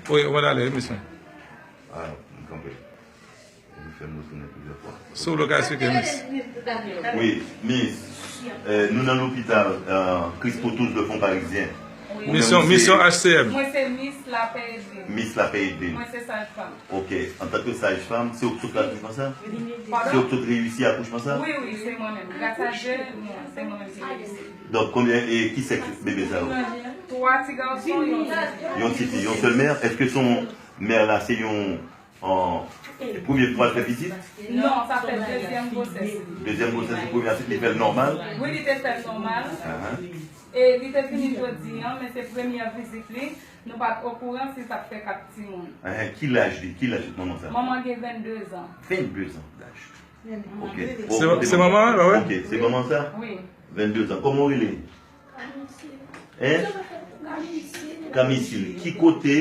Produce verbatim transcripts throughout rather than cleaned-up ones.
Wi, ou pral ale, wi, mesye. Ah, m kanpe. Ou fè m retounen plizyè fwa. Si w vle, w ka eksplike, mis. Wi, mis. Eh, nou nan lopital, eh, Christ pour tous de Fonds Parisien. Ou menm, misyon, ou se misyon H C M. Mwen se Miss Lapè Edwin. Miss Lapè Edwin. Mwen se sajfanm. Ok. Antanke sajfanm, se ou k sot la, ki fè sa? Padon? Se ou k sot reyisi akouchman sa? Wi, wi, se mwen menm. Gras a Dye, mwen, se mwen menm ki reyisi. Donk, konbyen, e ki sèks bebe sa yo? Twa ti gason, yon ti fi. Yon ti fi, yon sèl mè? Èske se yon mè la, se yon, an, premye fwa l fè pitit? Non, sa fè dezyèm gwosès. Dezyèm gwosès, se premye a, li fè l nòmal? Wi, li te fè l nòmal. Ahan. E li te vini jodi an, men se premyè vizit li. Nou pa t okouran si l t ap fè kat timoun. Ahan, ki laj li? Ki laj manman sa? Manman gen vennde zan. Vennde zan daj. Ok. Se, se manman an, pa vre? Ok, se manman sa? Wi. Vennde zan. Kòman w rele? Hein? Kamisil. Ki kote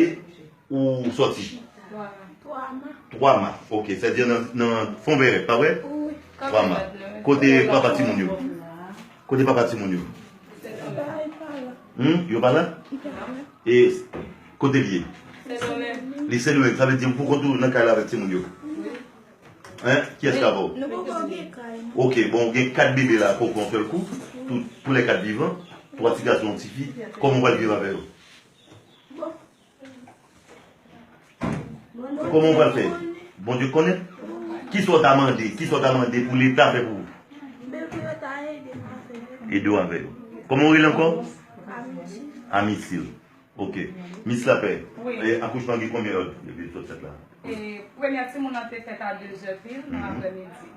ou sòti? Twa ma. Twa ma. Ok, sètadi nan, nan Fon Vèrèt, pa vre? Wi. Twa ma. Kote papa timoun yo? Kote papa timoun yo? Hmm? Yo pa la? E kote l ye? Li Sendomeng. Sa vle di ou pou kont ou nan kay la avèk timoun yo? Hein? Kiyès k avè w? Nou poko gen kay, non. Ok, bon, ou gen kat bebe la, poko yon sèl kou. Tout, tous les quatre vivants. Twa ti gason, yon ti fi. Kòman w pral viv avè yo? Bon. Kòman w pral fè? Bondye konnen. Kisa w ta mande? Kisa w ta mande pou Leta fè pou ou? Ede w avè yo. Kòman w rele ankò? Amisil. Ok. Mis Lapè, e, akouchman gen konbyen èdtan depi l sot fèt la? E, premyè timoun nan te fèt a de zè pil nan aprèmidi.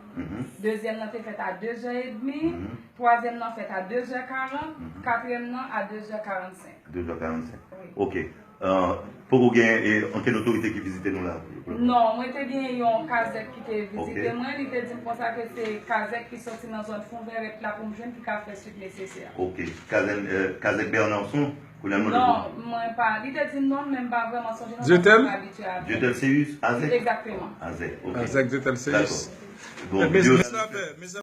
Dezyèm nan te fèt a de zè edmi. Twazyèm nan fèt a de zè karant. Katriyèm nan a de zè karannsenk. De zè karannsenk. Wi. Ok. Euh, poko gen, e, ankenn otorite ki vizite nou la? Non, mwen te gen yon kazèk ki te vizite mwen. Li te di m konsa ke se kazèk ki sòti nan zòn Fon Vèrèt la pou m jwenn ki ka fè suivi nesesè. Ok. Kazèk, euh, kazèk Bernardson, kounye a nou... Non, mwen pa. Li te di m non, men m pa vrèman sonje non, paske m pa abitye avè l. Dieutelseyus, Azèk? Egzakteman. Azèk, ok. Azèk Dieutelseyus. Dakò. Bon, Dieutelseyus.